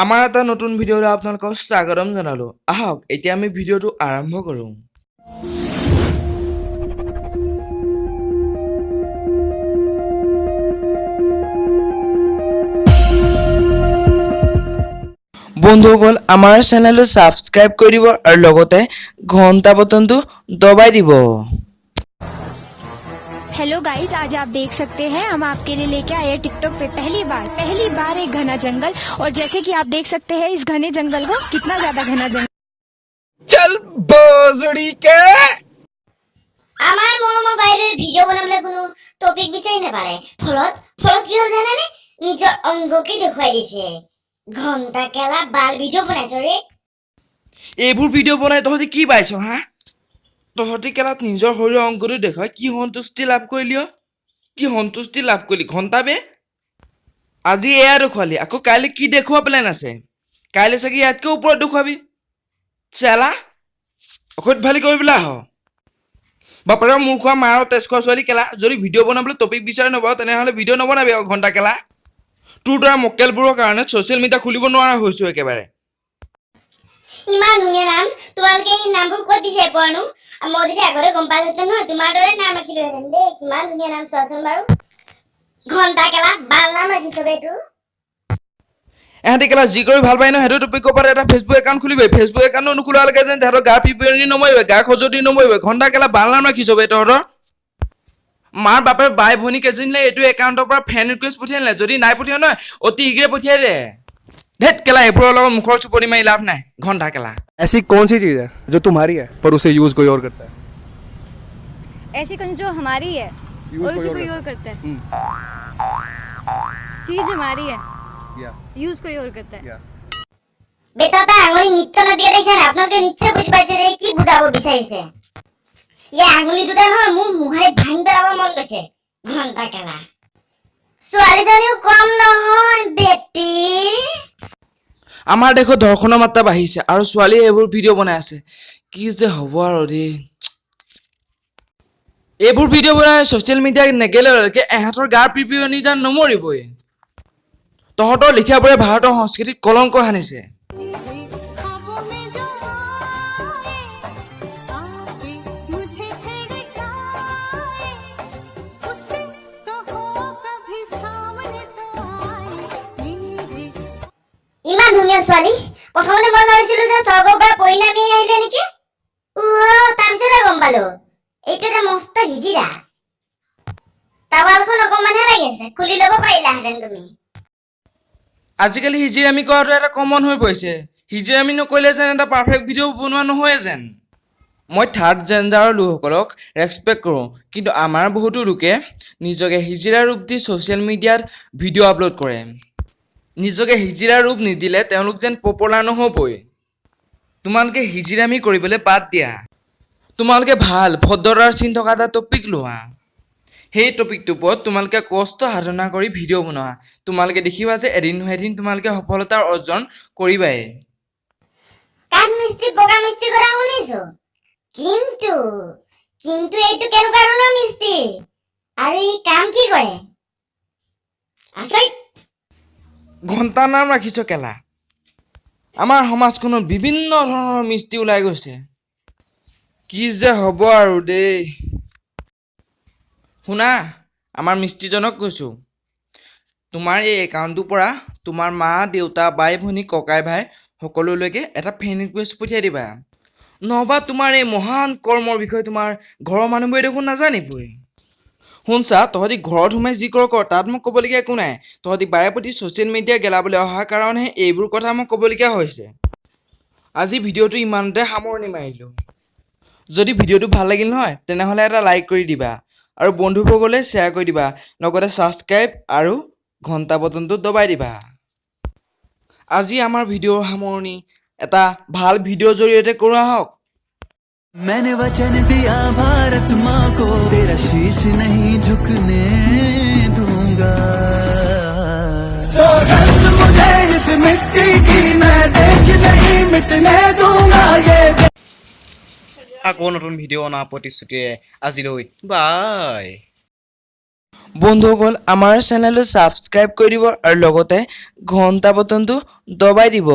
আমাৰ এটা নতুন ভিডিঅ'লৈ আপোনালোকক স্বাগতম জনালোঁ। আহক, এতিয়া আমি ভিডিঅ'টো আৰম্ভ কৰোঁ। বন্ধুসকল, আমাৰ চেনেলটো ছাবস্ক্ৰাইব কৰি দিব আৰু লগতে ঘণ্টা বটনটো দবাই দিব। हेलो गाइस, आज आप देख सकते हैं, हम आपके लिए लेके आए हैं टिकटॉक पे पहली बार, पहली बार एक घना जंगल। और जैसे कि आप देख सकते हैं इस घने जंगल को, कितना ज्यादा घना जंगल। चल भोसड़ी के। আমাৰ মৰমৰ বাইদেৱে ভিডিঅ' বনাবলৈ কোনো টপিক বিচাৰি নাপালে। ফলত কি হ'ল জানানে? নিজৰ অংগকে দেখুৱাই দিছে। ঘণ্টা কেলা, বাল ভিডিঅ' বনাইছ ৰে। এইবোৰ ভিডিঅ' বনাই তহঁতি কি পাইছ হা? তহঁতি কেলাত নিজৰ শৰীৰৰ অংগটো দেখুৱাই কি সন্তুষ্টি লাভ কৰিলি অ? কি সন্তুষ্টি লাভ কৰিলি ঘণ্টা বে? আজি এয়া দেখুৱালি, আকৌ কাইলৈ কি দেখুওৱা প্লেন আছে? কাইলৈ চাগে ইয়াতকৈ ওপৰত দেখুৱাবি। চেলা, অসভ্যালি কৰি পেলাই আহ। বাপেৰে মোৰ খোৱা মাৰৰ তেজ খোৱা ছোৱালী কেলা, যদি ভিডিঅ' বনাবলৈ টপিক বিচাৰি নাপাৱ, তেনেহ'লে ভিডিঅ' নবনাবি আকৌ। ঘণ্টা কেলা, তোৰ দৰে মক্কেলবোৰৰ কাৰণে ছ'চিয়েল মিডিয়া খুলিব নোৱাৰা হৈছোঁ একেবাৰে। ইমান ধুনীয়া নাম, তোমালোকে এই নামবোৰ ক'ত বিচাৰি পোৱানো? মই যদি আগতে গম পালোহেঁতেন নহয়, তোমাৰ দৰে নাম ৰাখিলোহেঁতেন দেই। কিমান ধুনীয়া নাম চোৱাচোন বাৰু। ঘণ্টা কেলা, বাল নাম ৰাখিছ বে তোৰ। এহঁতি কেলা যি কৰি ভাল পায় ন, সেইটো টপিকৰ ওপৰত এটা ফেচবুক একাউণ্ট খুলিবই। ফেচবুক একাউণ্ট নোখোলালৈকে যেন তেহেঁতৰ গা পিপিয়নি নমৰিব, গা খজুৱতি নমৰিব। ঘণ্টা কেলা, বাল নাম ৰাখিছ বে তহঁতৰ। মাৰ বাপেৰ বাই ভনী কেইজনীলে এইটো একাউণ্টৰ পৰা ফ্ৰেণ্ড ৰিকুৱেষ্ট পঠিয়াই নাই? যদি নাই পঠিওৱা নহয়, অতি শীঘ্ৰে পঠিয়াই দে। ধেত কেলা, এইবোৰৰ লগত মুখৰ চুপনি মাৰি লাভ নাই। ঘণ্টা কেলা। ऐसी कौन सी चीज है जो तुम्हारी है पर उसे यूज कोई और करता है? ऐसी कौन जो हमारी है यूज और कोई उसे और कोई करता और करता है? हम्म। चीज हमारी है, या। यूज कोई और करता है। या। বেটা এটা আঙুলি নৃত্য নাটিকা দেখিছে নাই? আপোনালোকে নিশ্চয় বুজি পাইছে যে কি বুজাব বিচাৰিছে। এই আঙুলি দুটা নহয়, মোৰ মোহাৰি ভাঙি পেলাব মন গৈছে। ঘণ্টা কেলা, ছোৱালীজনীও কম নহয় বেটি। আমাৰ দেশত ধৰ্ষণৰ মাত্ৰা বাঢ়িছে আৰু ছোৱালীয়ে এইবোৰ ভিডিঅ' বনাই আছে। কি যে হ'ব আৰু দেই। এইবোৰ ভিডিঅ' বনাই ছ'চিয়েল মিডিয়াত নেগেলেলৈকে এহঁতৰ গাৰ পিপিয়নি যেন নমৰিবই। তহঁতৰ লিখিয়াবোৰে ভাৰতৰ সংস্কৃতিত কলংক সানিছে। ख्वाबों में जो आए, आके मुझे छेड़ जाए, उसे कहो कभी सामने तो आए मेरे। ইমান ধুনীয়া ছোৱালী, প্ৰথমতে মই ভাবিছিলো যে স্বৰ্গৰ পৰা পৰি নামি আহিলে নেকি। তাৰপিছতে গম পালো এইটো এটা মস্ত হিজিৰা। টাৱালখন অকণমানহে লাগিছে, খুলি ল'ব পাৰিলাহেঁতেন তুমি। আজিকালি হিজিৰামি কৰাটো এটা কমন হৈ পৰিছে। হিজিৰামি নকৰিলে যেন এটা পাৰফেক্ট ভিডিঅ' বনোৱা নহয়ে যেন। মই থাৰ্ড জেণ্ডাৰৰ লোকসকলক ৰেচপেক্ট কৰোঁ, কিন্তু আমাৰ বহুতো লোকে নিজকে হিজিৰা ৰূপ দি ছ'চিয়েল মিডিয়াত ভিডিঅ' আপলোড কৰে। নিজকে হিজিৰা ৰূপ নিদিলে তেওঁলোক যেন পপুলাৰ নহ'বই। তোমালোকে হিজিৰামি কৰিবলৈ বাদ দিয়া। তোমালোকে ভাল ভদ্ৰতাৰ চিন থকা এটা টপিক লোৱা। সেই টপিকটোৰ ওপৰত তোমালোকে কষ্ট সাধনা কৰি ভিডিঅ' বনোৱা। তোমালোকে দেখিবা যে এদিন নহয় এদিন তোমালোকে সফলতা অৰ্জন কৰিবাই। কাঠ মিস্ত্ৰী, বগা মিস্ত্ৰী কথা শুনিছো, কিন্তু এইটো কেনেকুৱা ধৰণৰ মিস্ত্ৰী আৰু ই কাম কি কৰে? আচৰিত। ঘণ্টা নাম ৰাখিছ কেলা। আমাৰ সমাজখনত বিভিন্ন ধৰণৰ মিস্ত্ৰী ওলাই গৈছে। কি যে হ'ব আৰু দেই। শুনা, আমাৰ মিস্ত্ৰীজনক কৈছোঁ, তোমাৰ এই একাউণ্টটোৰ পৰা তোমাৰ মা দেউতা, বাই ভনী, ককাই ভাই সকলোলৈকে এটা ফ্ৰেণ্ড ৰিকুৱেষ্ট পঠিয়াই দিবা। নহবা তোমাৰ এই মহান কৰ্মৰ বিষয়ে তোমাৰ ঘৰৰ মানুহবোৰে দেখোন নাজানিবই। শুনচা, তহঁতি ঘৰত সোমাই যি কৰ কৰ, তাত মোক ক'বলগীয়া একো নাই। তহঁতি বাৰে প্ৰতি ছ'চিয়েল মিডিয়া গেলাবলৈ অহাৰ কাৰণেহে এইবোৰ কথা মোক ক'বলগীয়া হৈছে। আজি ভিডিঅ'টো ইমানতে সামৰণি মাৰিলোঁ। যদি ভিডিঅ'টো ভাল লাগিল নহয়, তেনেহ'লে এটা লাইক কৰি দিবা আৰু বন্ধুবৰ্গলৈ শ্বেয়াৰ কৰি দিবা। লগতে ছাবস্ক্ৰাইব আৰু ঘণ্টা বটনটো দবাই দিবা। আজি আমাৰ ভিডিঅ'ৰ সামৰণি এটা ভাল ভিডিঅ'ৰ জৰিয়তে কৰোঁ আহক। मैंने वचन दिया भारत माँ को, तेरा शीश नहीं झुकने दूंगा। सौगंध मुझे इस मिट्टी की, मैं देश नहीं मिटने दूंगा ये। আকৌ নতুন ভিডিঅ' অনা প্ৰতিশ্ৰুতিৰে আজিলৈ বাই। বন্ধুসকল, আমাৰ চেনেলটো ছাবস্ক্ৰাইব কৰি দিব আৰু লগতে ঘণ্টা বটনটো দবাই দিব।